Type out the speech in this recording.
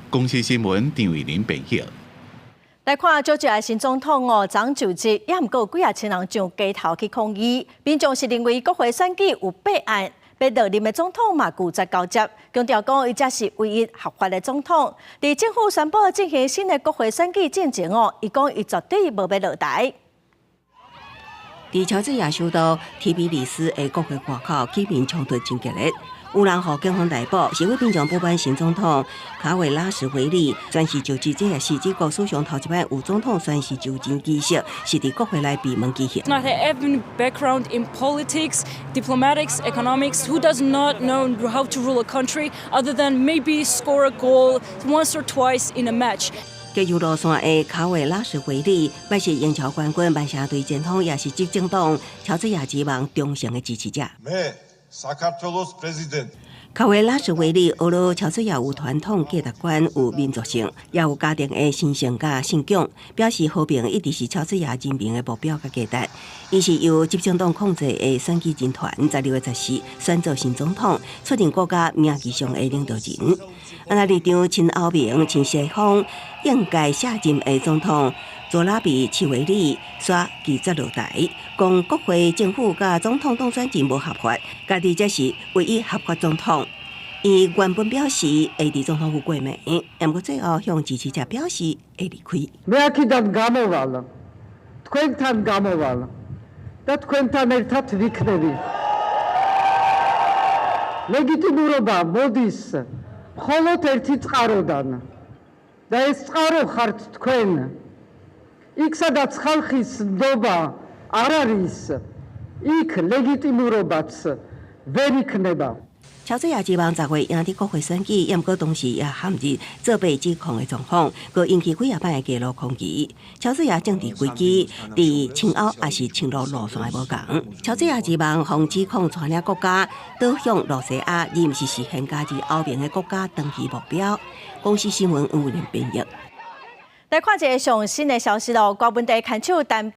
公視新聞張慧玲編譯。來看喬治亞新總統哦，昨就職，也毋過有幾仔千人上街頭去抗議，民眾是認為國會選舉有弊案，欲落任的總統嘛拒絕交接，強調講伊才是唯一合法的總統。佇政府宣布進行新的國會選舉進前哦，伊講伊絕對無欲落台。佇喬治亞首都提比里斯的國會外口，居民衝突真激烈，有人予警方逮捕，示威民眾不滿新總統卡維拉什維利宣誓就職，這也是這國史上頭一擺有總統宣誓就職儀式，是佇國會內閉門舉行。 Not have any background in politics, diplomatics, economics, who does not know how to rule a country other than maybe score a goal once or twice in a match. 極右路線的卡維拉什維利，捌是英超冠軍曼城隊前鋒，也是執政黨喬治亞之望忠誠的支持者。 მე საქართველოს პრეზიდენტი 卡維拉什維利學了喬治亞有傳統價值觀，有民族性，也有家庭的神聖佮信仰，表示和平一直是喬治亞人民的目標佮價值。伊是由執政黨控制的選舉人團，12月14選做新總統，出任國家名義上的領導人。啊，那立場親歐盟、親西方，應該卸任的總統佐拉比切維利煞拒絕落台，講國會、政府佮總統當選人無合法，家己才是唯一合法總統。伊原本表示會佇總統府過暝，毋過最後向支持者表示會離開。 მე აქედან გამოვალ, თქვენთან გამოვალ და თქვენთან ერთად ვიქნები. ლეგიტიმურობა მოდის მხოლოდ ერთი წყაროდან და ეს წყარო ხართ თქვენ. იქ, სადაც ხალხის ნდობა არ არის, იქ ლეგიტიმურობაც ვერ იქნება. 喬治亞之望10月贏得國會選舉，也毋過當時也陷入作弊指控的狀況，閣引起幾仔擺的街頭抗議。喬治亞政治危機佇親歐抑是親俄路線的無仝。喬治亞之望予指控帶領國家倒向露西亞，而毋是實現加入歐盟的國家長期目標。公視新聞黃偉玲編譯。來看一个上新的消息囉，高文地牽手單。